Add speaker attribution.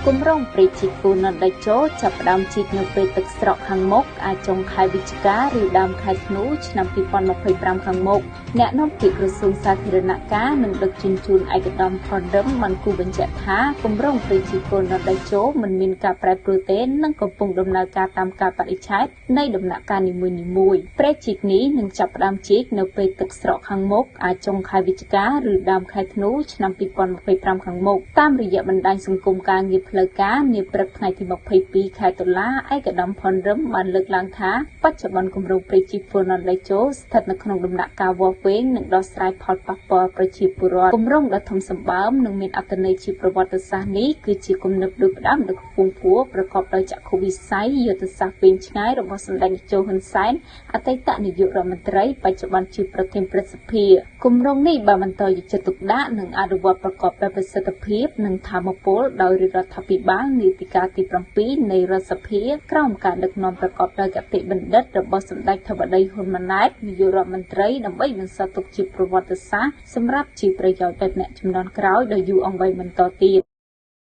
Speaker 1: គម្រោងព្រែកជីកហ្វូណនតេជោចាប់ផ្ដើមជីកនៅពេលទឹកស្រកខាងមុខអាចចុងខែវិច្ឆិកាឬដើមខែធ្នូឆ្នាំ2025ខាងមុខអ្នកនាំពាក្យក្រសួងសាធារណការនិងដឹកជញ្ជូនឯកឧត្តមផនរឹមបានគូបញ្ជាក់ថាគម្រោងព្រែកជីកហ្វូណនតេជោមិនមានការប្រែប្រួលទេនិងកំពុងដំណើរការតាមការបរិច្ឆេទនៃដំណាក់កាលនីមួយៗព្រែកជីកនេះនឹងចាប់ផ្ដើមជីកនៅពេលទឹកស្រកខាងមុខអាចចុងខែវិច្ឆិកាឬដើមខែធ្នូឆ្នាំ2025ខាងមុខតាមរយៈបណ្ដាញសង្គមការងារផ្លូវការនាព្រឹកថ្ងៃទី22ខែតុលាឯកឧត្តមផនរឹមបានលើកឡើងថាបច្ចុប្បន្នគម្រោងព្រែកជីកហ្វូណនតេជោស្ថិតនៅក្នុងដំណាក់កាលវាស់វែងនិងដោះស្រាយផលប៉ះពាល់ប្រជាពលរដ្ឋគម្រោងដ៏ធំសម្បើមនិងមានអត្ថន័យជាប្រវត្តិសាស្ត្រនេះគឺជាគំនិតដូចផ្ដើមដ៏ខ្ពង់ខ្ពស់ប្រកបដោយចក្ខុវិស័យយុទ្ធសាស្ត្រវែងឆ្ងាយរបស់សម្ដេចតេជោហ៊ុនសែនអតីតនាយករដ្ឋមន្ត្រីបច្ចុប្បន្នជាប្រធានព្រឹទ្ធសភាគម្រោងនេះបានបន្តយកចិត្តទុកដាក់និងអនុវត្តប្រកបដោយប្រសិទ្ធភាពនិងធម៌ពលដោយរាជរដ្ឋាភិបាលនីតិកាលទី7នៃរដ្ឋសភាក្រោមការដឹកនាំប្រកបដោយគតិបណ្ឌិតរបស់សម្ដេចធិបតីហ៊ុនម៉ាណែតនាយករដ្ឋមន្ត្រីដើម្បីបន្សល់ទុកជាប្រវត្តិសាស្ត្រសម្រាប់ជាប្រយោជន៍ដល់អ្នកជំនាន់ក្រោយដ៏យូរអង្វែងបន្តទៀត។